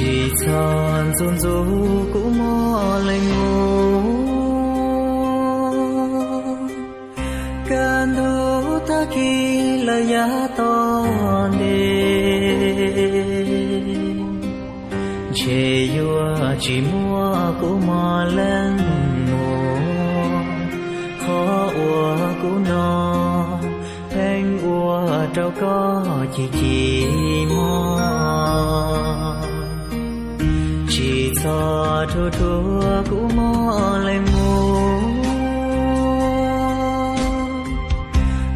Tsis txhob ntxub ntxub kuv mob leej muj, kaj ntug tag kis lawm yav tom ntej, ntshe yuav tsis muaj kuv mob leej muj. Qhov uas kuv no pheej ua rau koj chim chim mob. Tsis txhob rhuav rhuav kuv mob leej muj,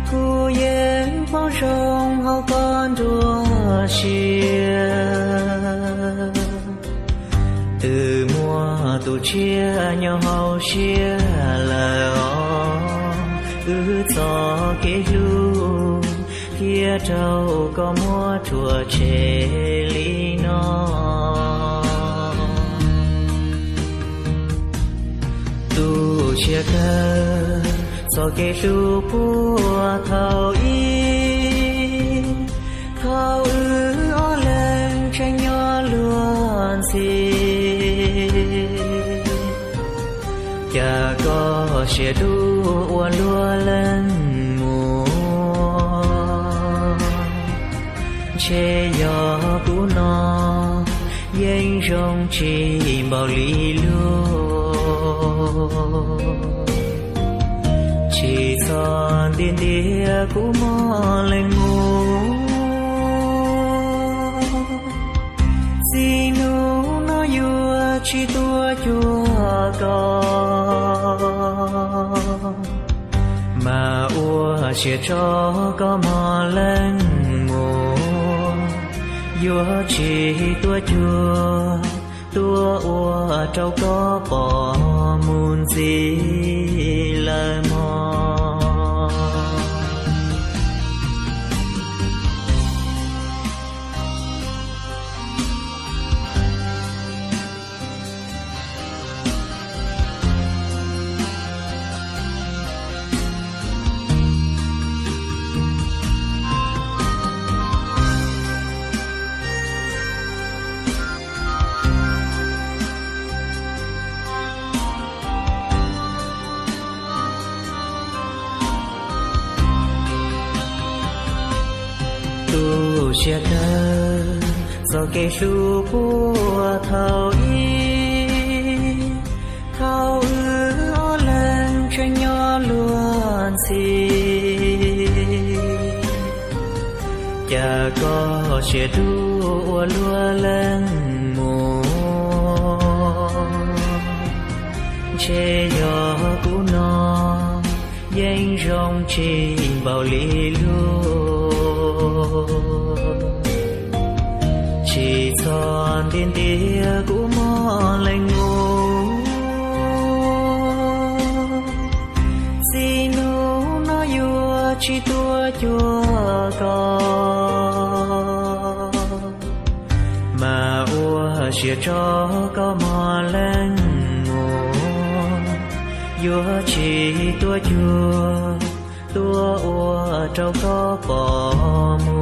kuv yeej poob zoo hauv koj nruab siab. Twb muaj tus tshiab nyob hauv siab lawm os, wb txoj kev hlub thiaj raug koj muab rhuav tshem li no. Tu siab kawg txoj kev hlub puag thaum ub, thaum wb ob leeg tseem nyob luag ntxhi. Cas koj siab dub ua luaj leej muj, ntshe yog kuv no yeej zoo tsis npaum li luag. Tsis txhob ntiag ntiag kuv mob leej muj, txij hnub no yuav tsis tuaj cuag koj, mas ua siab tso koj mob leej muj, yuav tsis tuaj cuag, tuaj ua rau koj pom mus ntxiv lawm mog. Tu siab kawg txoj kev hlub puag thaum ub, thaum wb ob leeg tseem nyob luag ntxhi. Cas koj siab dub ua luaj leej muj, ntshe yog kuv no yeej zoo tsis npaum li luag. Tsis txhob ntiag ntiag kuv mob leej muj, txij hnub no yuav tsis tuaj cuag koj, mas ua siab tso koj mob leej muj, yuav tsis tuaj cuag, tuaj ua rau koj pom mus